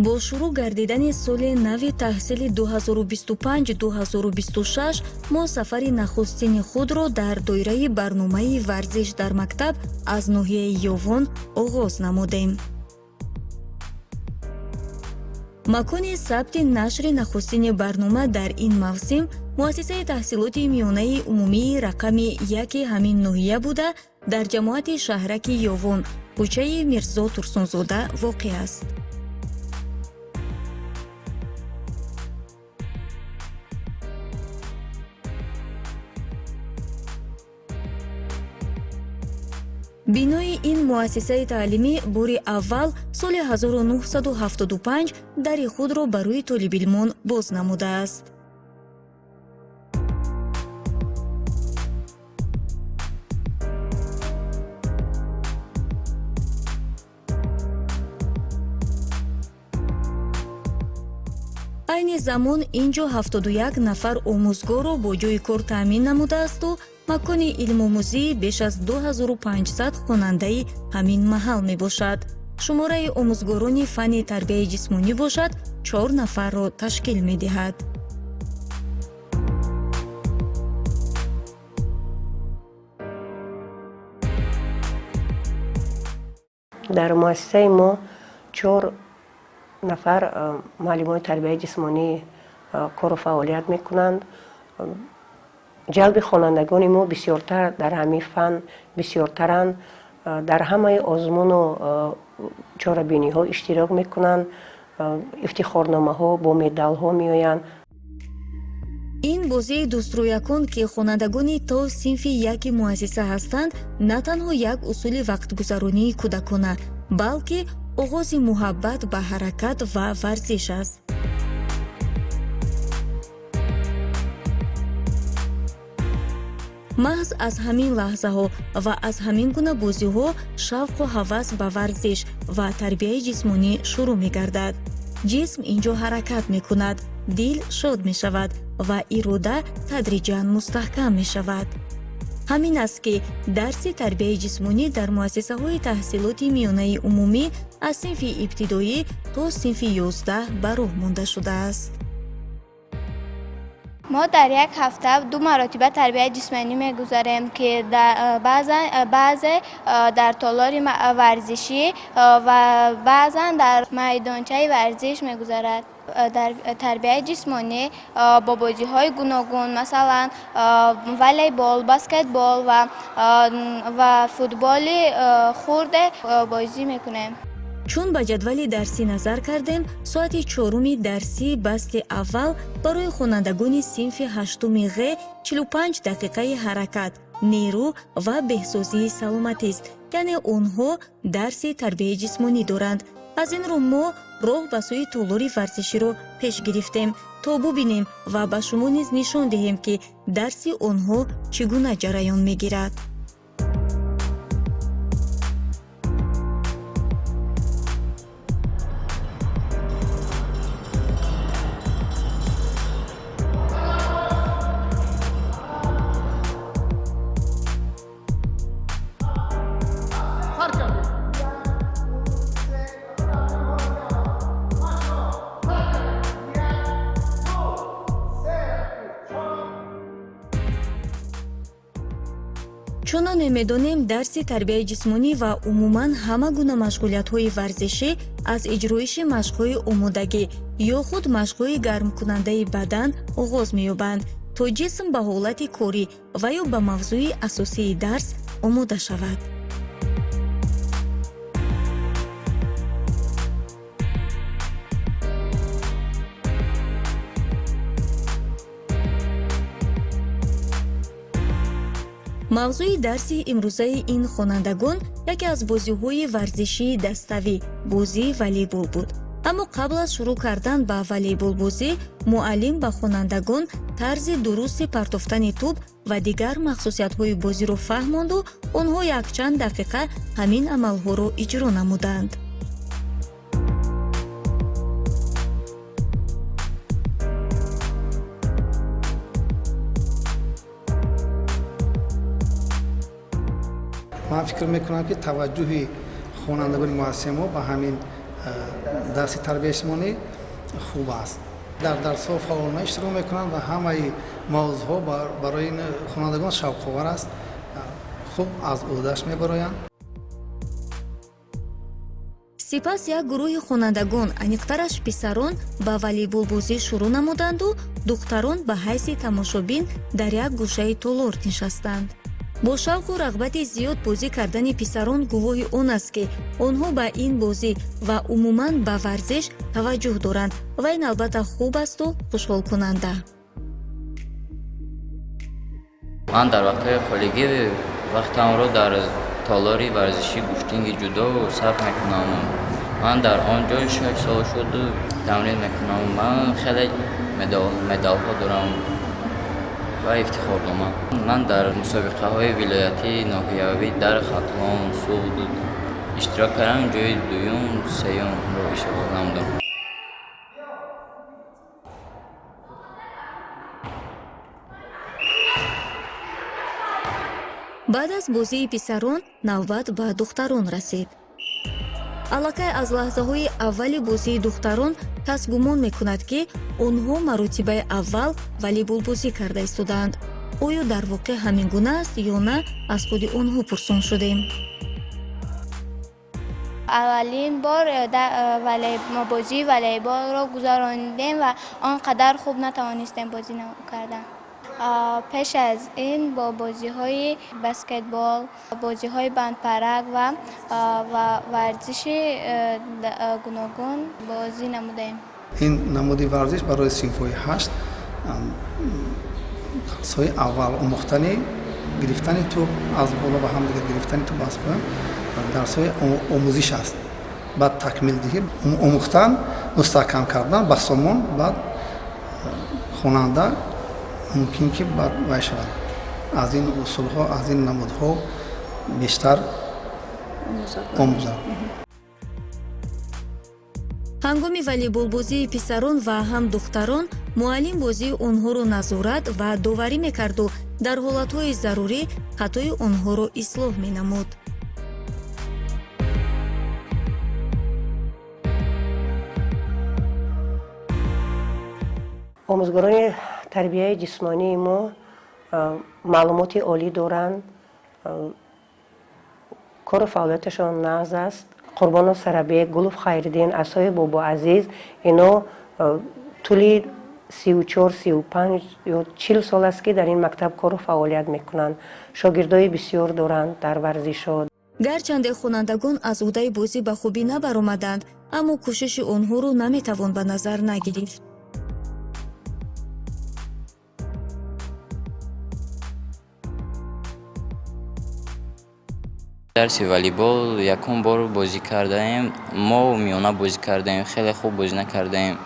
Бо шурӯъ гардидани соли нави таҳсили 2025-2026 мо сафари нахустини худро дар доираи барномаи «Варзиш дар мактаб» аз ноҳияи Ёвон оғоз намудем. Макони сабти нашри нахустини барнома дар ин мавсим муассисаи таҳсилоти миёнаи умумии рақами яки ҳамин ноҳия буда, дар ҷамоати шаҳраки Ёвон, кӯчаи Мирзо Турсунзода воқеъ аст. Бинои ин муассисаи таълимӣ бори аввал соли 1975 дари худро ба рӯи толибилмон боз намудааст. Айни замон ин ҷо 71 нафар омӯзгорро бо ҷойи кор таъмин намудаасту макони илмомӯзии беш аз 2500 хонандаи ҳамин маҳал мебошад. Шумораи омӯзгорони фанни тарбияи ҷисмонӣ бошад, чор нафарро ташкил медиҳад. Дар муассисаи мо чор нафар муаллимони тарбияи ҷисмонӣ кору фаъолият мекунанд. Ҷалби хонандагони мо бисёртар дар ҳамин фан бисёртаранд, дар ҳамаи озмуну чорабиниҳо иштирок мекунанд, ифтихорномаҳо бо медалҳо меоянд. Ин бозии дӯстрӯякон, ки хонандагони то синфи яки муассиса ҳастанд, на танҳо як усули вақтгузаронии кӯдакона, балки оғози муҳаббат ба ҳаракат ва варзиш аст. Маҳз аз ҳамин лаҳзаҳо ва аз ҳамин гуна бозиҳо шавқу ҳавас ба варзиш ва тарбияи ҷисмонӣ шурӯъ мегардад. Ҷисм ин ҷо ҳаракат мекунад, дил шод мешавад ва ирода тадриҷан мустаҳкам мешавад. Ҳамин аст, ки дарси тарбияи ҷисмонӣ дар муассисаҳои таҳсилоти миёнаи умумӣ аз синфи ибтидоӣ то синфи 11 ба роҳ монда шудааст. Мо дар як ҳафта ду маротиба тарбияи ҷисмонӣ мегузарем, ки баъзе дар толори варзишӣ ва баъзан дар майдончаи варзиш мегузарад. Дар тарбияи ҷисмонӣ бо бозиҳои гуногун, масалан, волейбол, баскетбол ва футболи хурде бозӣ мекунем. Чун ба ҷадвали дарсӣ назар кардем, соати чоруми дарсии басти аввал барои хонандагони синфи ҳаштуми ғ 45 дақиқаи ҳаракат, нерӯ ва беҳсозии саломатист, яъне онҳо дарси тарбияи ҷисмонӣ доранд. Аз ин рӯ мо роҳ ба сӯи толори варзиширо пеш гирифтем, то бубинем ва ба шумо низ нишон диҳем, ки дарси онҳо чӣ гуна ҷараён мегирад. Чуноне медонем, дарси тарбияи ҷисмонӣ ва умуман ҳама гуна машғулиятҳои варзишӣ аз иҷроиши машқҳои омодагӣ ё худ машқҳои гармкунандаи бадан оғоз меёбанд, то ҷисм ба ҳолати корӣ ва ё ба мавзӯи асосии дарс омода шавад. Мавзӯи дарси имрӯзаи ин хонандагон яке аз бозиҳои варзишии даставӣ, бозии волейбол буд. Аммо қабл аз шурӯъ кардан ба волейболбозӣ муаллим ба хонандагон тарзи дурусти партофтани тӯб ва дигар махсусиятҳои бозиро фаҳмонду онҳо якчанд дақиқа ҳамин амалҳоро иҷро намуданд. Ман фикр мекунам, ки таваҷҷӯҳи хонандагони муассисаи мо ба ҳамин Дарси тарбияи ҷисмонӣ хуб аст. Дар дарсҳо фаъолона иштирок мекунанд ва ҳамаи мавзӯъҳо барои хонандагон шавқовар аст, хуб аз ӯҳдаш мебароянд. Сипас як гурӯҳи хонандагон, аниқтараш писарон, ба волейболбозӣ шурӯъ намуданду духтарон ба ҳайси тамошобин дар як гӯшаи толор нишастанд. Бо шавқу рағбати зиёд бозӣ кардани писарон гувоҳи он аст, ки онҳо ба ин бозӣ ва умуман ба варзиш таваҷҷӯҳ доранд ва ин албатта хуб асту хушҳолкунанда. Ман дар вақтҳои холигӣ вақтамро дар толори варзишӣ гӯштинги ҷудо сарф мекунам. Ман дар он ҷо 6 сол шуд тамрин мекунам. Ман хеле медалҳо дорам ва ифтихорнома. Ман дар мусобиқаҳои вилоятӣ, ноҳиявӣ дар Хатлон, Суғд иштирок кардам, ҷои дуюм, сеюмро ишғол намудам. Баъд аз бозии писарон навбат ба духтарон расид. Аллакай аз лаҳзаҳои аввали бозии духтарон кас гумон мекунад, ки онҳо маротибаи аввал волейболбозӣ карда истодаанд. Оё дар воқеъ ҳамин гуна аст ё на, аз худи онҳо пурсон шудем. Аввалин бор бозии волейболро гузаронидем ва он қадар хуб натавонистем бозӣ кардан. Пеш аз ин бо бозиҳои баскетбол, бозиҳои бандпарак ва варзиши гуногун бозӣ намудаем. Ин намуди варзиш барои синфҳои ҳашт дарсҳои аввал омӯхтани гирифтани тӯб аз боло ба ҳамдигар, гирифтани тӯб аз поён дарсҳои омӯзиш аст. Баъд такмилдиҳӣ, омӯхтан, мустаҳкам кардан ба сомон, баъд хонанда мумкин ки баъд вай шавад, аз ин усулҳо, аз ин намудҳо бештар омӯзад. Ҳангоми волейболбозии писарон ва ҳам духтарон муаллим бозии онҳоро назорат ва доварӣ мекарду дар ҳолатҳои зарурӣ хатои онҳоро ислоҳ менамуд. Омӯзгорони тарбияи ҷисмонии мо маълумоти олӣ доранд, кору фаъолияташон нағз аст. Қурбонов Сарабек, Гулов Хайриддин, Асои Бобоазиз, ино тӯли 34, 35 ё 40 сол аст, ки дар ин мактаб кору фаъолият мекунанд. Шогирдои бисёр доранд дар варзишҳо. Гарчанде хонандагон аз ӯҳдаи бозӣ ба хубӣ набаромаданд, аммо кӯшиши онҳоро наметавон ба назар нагирифт. Дарси волейбол якум бор бозӣ кардаем. Мо миёна бозӣ кардаем, хеле хуб бозӣ накардаем.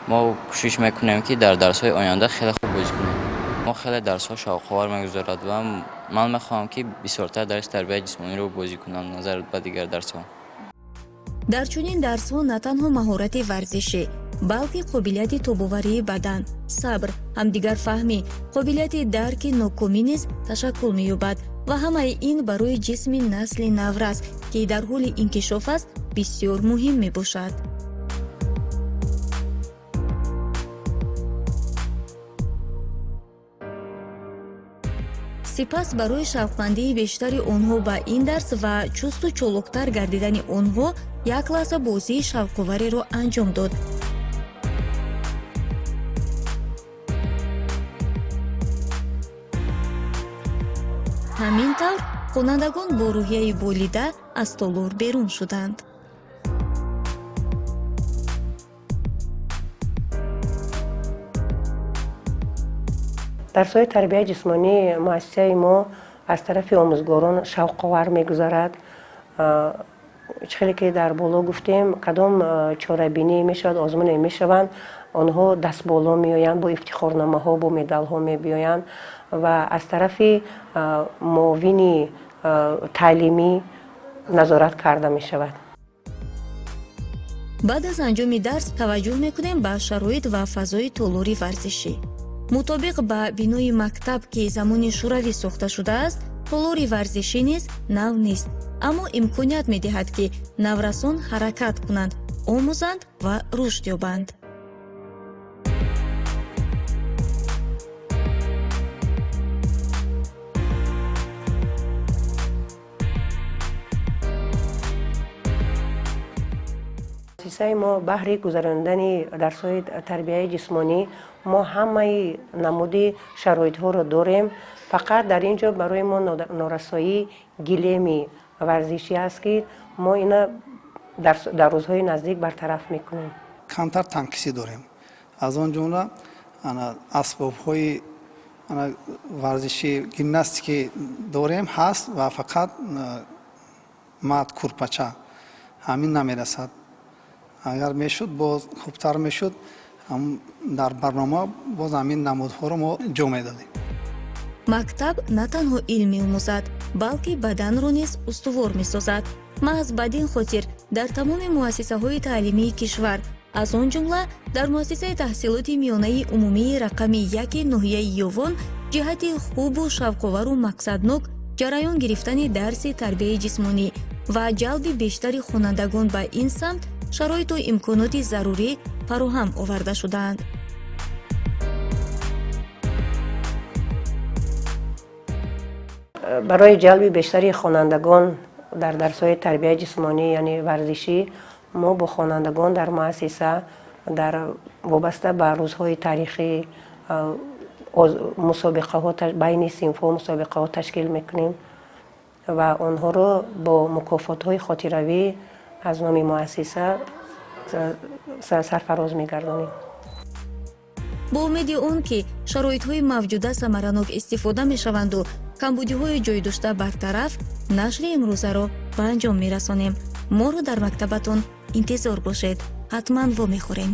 Мо кӯшиш мекунем, ки дар дарсҳои оянда хеле хуб бозӣ кунем. Мо хеле дарсҳо шавқовар мегузарад ва ман мехоҳам, ки бисёртар дарси тарбияи ҷисмониро бозӣ кунам назар ба дигар дарсҳо. Дар чунин дарсҳо на танҳо маҳорати варзишӣ, балки қобилияти тобоварии бадан, сабр, ҳамдигарфаҳмӣ, қобилияти дарки нокомӣ низ ташаккул меёбад ва ҳамаи ин барои ҷисми насли наврас, ки дар ҳоли инкишоф аст, бисёр муҳим мебошад. Сипас барои шавқмандии бештари онҳо ба ин дарс ва чусту чолоктар гардидани онҳо як лаҳза бозии шавқовареро анҷом дод. Ҳамин тавр хонандагон бо рӯҳияи болида аз толор берун шуданд. Дарсҳои тарбияи ҷисмонии муассисаи мо аз тарафи омӯзгорон шавқовар мегузарад. Чӣ хеле ки дар боло гуфтем, кадом чорабинӣ мешавад, озмуне мешаванд, онҳо дастболо меоянд, бо ифтихорномаҳо, бо медалҳо мебиёянд ва аз тарафи муовини таълимӣ назорат карда мешавад. Баъд аз анҷоми дарс таваҷҷӯҳ мекунем ба шароит ва фазои толори варзишӣ. Мутобиқ ба бинои мактаб, ки замони шӯравӣ сохта шудааст, толори варзишӣ низ нав нест, аммо имконият медиҳад, ки наврасон ҳаракат кунанд. омӯзанд ва рушд ёбанд. Муассисаи мо баҳри гузарондани дарсҳои тарбияи ҷисмонӣ мо ҳамаи намуди шароитҳоро дорем. Фақат дар ин ҷо барои мо норасоии гилеми варзишӣ аст, ки мо ина дар рӯзҳои наздик бартараф мекунем. Камтар танқисӣ дорем, аз он ҷумла асбобҳои варзиши гимнастикӣ дорем, ҳаст, ва фақат мат, курпача ҳамин намерасад. Агар мешуд, боз хубтар мешуд, дар барнома боз ҳамин намудҳоро мо ҷо медодем. Мактаб на танҳо илм меомӯзад, балки баданро низ устувор месозад. Маҳз бадин хотир дар тамоми муассисаҳои таълимии кишвар, аз он ҷумла дар муассисаи таҳсилоти миёнаи умумии рақами яки ноҳияи Ёвон, ҷиҳати хубу шавқовару мақсаднок ҷараён гирифтани дарси тарбияи ҷисмонӣ ва ҷалби бештари хонандагон ба ин самт шароиту имконоти зарурӣ фароҳам оварда шудаанд. Барои ҷалби бештари хонандагон дар дарсҳои тарбияи ҷисмонӣ, яъне варзишӣ, мо бо хонандагон дар муассиса дар вобаста ба рӯзҳои таърихӣ мусобиқаҳо, байни синфҳо мусобиқаҳо ташкил мекунем ва онҳоро бо мукофотҳои хотиравӣ аз номи муассиса сарфароз мегардонем. Бо умеди он ки шароитҳои мавҷуда самаранок истифода мешаванду камбудиҳои ҷойдошта бартараф, нашри имрӯзаро ба анҷом мерасонем. Моро дар мактабатон интизор бошед, ҳатман вомехӯрем.